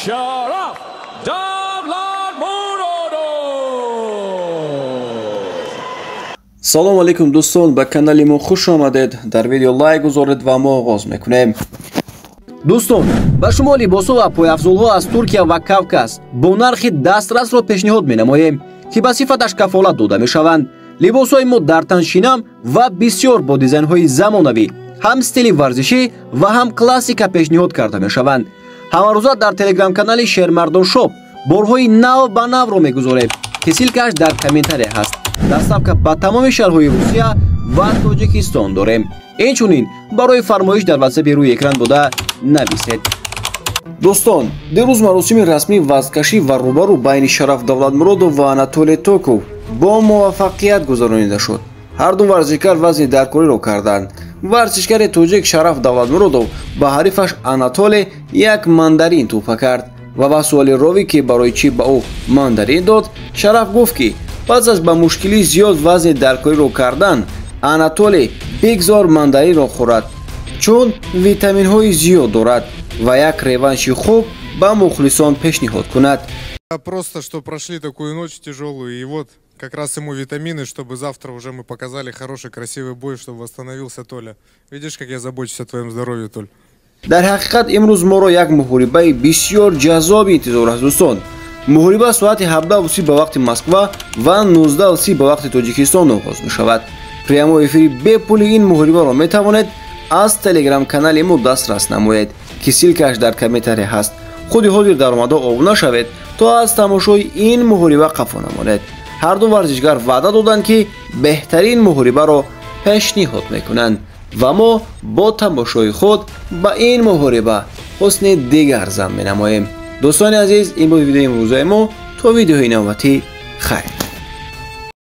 Шараф Давлатмуродов. Салом алейкум, дӯстон, ба канали мо хуш омадед. Дар видео лайк гузоред ва мо оғоз мекунем. Дӯстон, ба шумо либосҳо ва пойафзолҳо аз Туркия ва Кавказ бо нархи дастрасро пешниҳод менамоем, ки ба сифаташ кафолат дода мешаванд. Либосҳои мо дар таншинам ва бисёр бо дизайнҳои замонавӣ, ҳам стили варзишӣ ва ҳам классика пешниҳод карда мешаванд. Ҳамарӯза дар телеграм-канали Шермардон Шоп борҳои нав ба навро мегузорем, ки ссылка ш дар комментария ҳаст. Доставка ба тамоми шаҳрҳои Русия ва Тоҷикистон дорем. Инчунин барои фармоиш дар ватсапи рӯи экран буда нависед. Дӯстон, дирӯз маросими расмии вазнкашӣ ва рӯбарӯ байни Шараф Давлатмуродов ва Анатолий Токов бо муваффақият гузаронида шуд. Ҳарду варзишгар вазни даркориро карданд. Варзишгари тоҷик Шараф Давлатмуродов ба ҳарифаш Анатолий як мандарин тӯҳфа кард ва ба суоли ровӣ, ки барои чӣ ба ӯ мандарин дод, Шараф гуфт, ки пас аз ба мушкилӣ зиёд вазни даркориро кардан, Анатолий бигзор мандаринро хӯрад, чун витаминҳои зиёд дорад ва як реванши хуб ба мухлисон пешниҳод кунад. Просто что прошли такую ночь тяжелую, и вот как раз ему витамины, чтобы завтра уже мы показали хороший, красивый бой, чтобы восстановился Толя. Видишь, как я забочусь о твоем здоровье, Толь? Дар ҳақиқат, имрӯз моро як муҳорибаи бисёр ҷаззоби интизор аст, дӯстон. Муҳориба соати 17:30 ба вақти Москва ва 19:30 ба вақти Тоҷикистон оғоз мешавад. Прямой эфири бепули ин муҳорибаро метавонед аз телеграм-канали мо дастрас намоед, ки ссылка ш дар комментария ҳаст. Худи ҳозир даромада обуна шавед, то аз тамошои ин муҳориба қафо намонед. Ҳарду варзишгар ваъда доданд, ки беҳтарин муҳорибаро пешниҳод мекунанд, ва мо бо тамошои худ ба ин муҳориба ҳусни дигар зам менамоем. Дӯстони азиз, ин буд видеои имрӯзаи мо. То видеои навбатӣ, хайр.